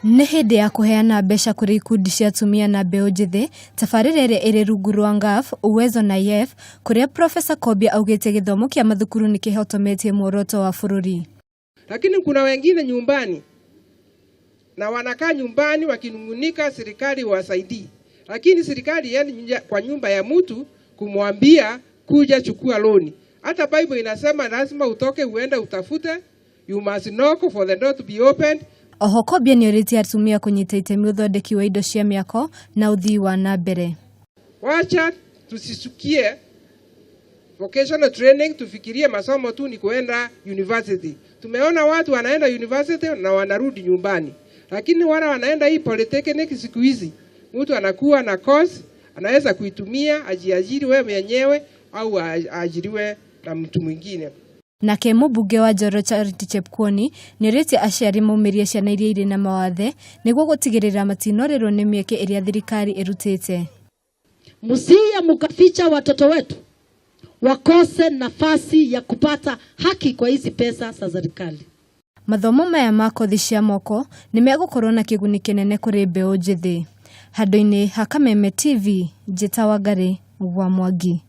Nĩ hĩndĩ ya kũheana mbeca kũrĩ ikundi cia atumia na mbeũ njĩthĩ tabarĩra ĩrĩa ĩrĩ rungu rwa NGAAF, Uwezo na YEF kũrĩa Profesa Kobia augĩte gĩthomo kĩa mathukuru nĩ kĩhotometie muoroto wa bũrũri. Lakini kuna wengine nyumbani na wanakaa nyumbani wakinung'unika serikali wasaidii, lakini serikali yendi kwa nyumba ya mtu kumwambia kuja chukua loni. Hata Bible inasema lazima utoke uende utafute, you must knock for the door to be opened. Oho Kobia nĩorĩtie atumia kũnyita itemi ũthondeki wa indo cia mĩako na ũthii wa na mbere. Wacha tusisukie vocational training tufikirie masomo tu ni kuenda university. Tumeona watu wanaenda university na wanarudi nyumbani, lakini wale wanaenda hii polytechnic siku hizi, mtu anakuwa na course anaweza kuitumia ajiajiri wewe mwenyewe au aajiriwe na mtu mwingine. Nake mũmbunge wa Njoro Charity Chepkwony nĩorĩtie aciari maumĩrie ciana iria irĩ na mawathe nĩguo gũtigĩrĩra matinorĩrwo nĩ mĩeke ĩrĩa thirikari ĩrutĩte. Msije mkaficha watoto wetu wakose nafasi ya kupata haki kwa hizi pesa za serikali. Mathomo maya ma kothi cia moko nĩ megũkorwo na kĩguni kĩnene kũrĩ mbeũ njĩthĩ. Handũ-inĩ ha Kameme TV, Njĩta Wangarĩ wa Mwangi.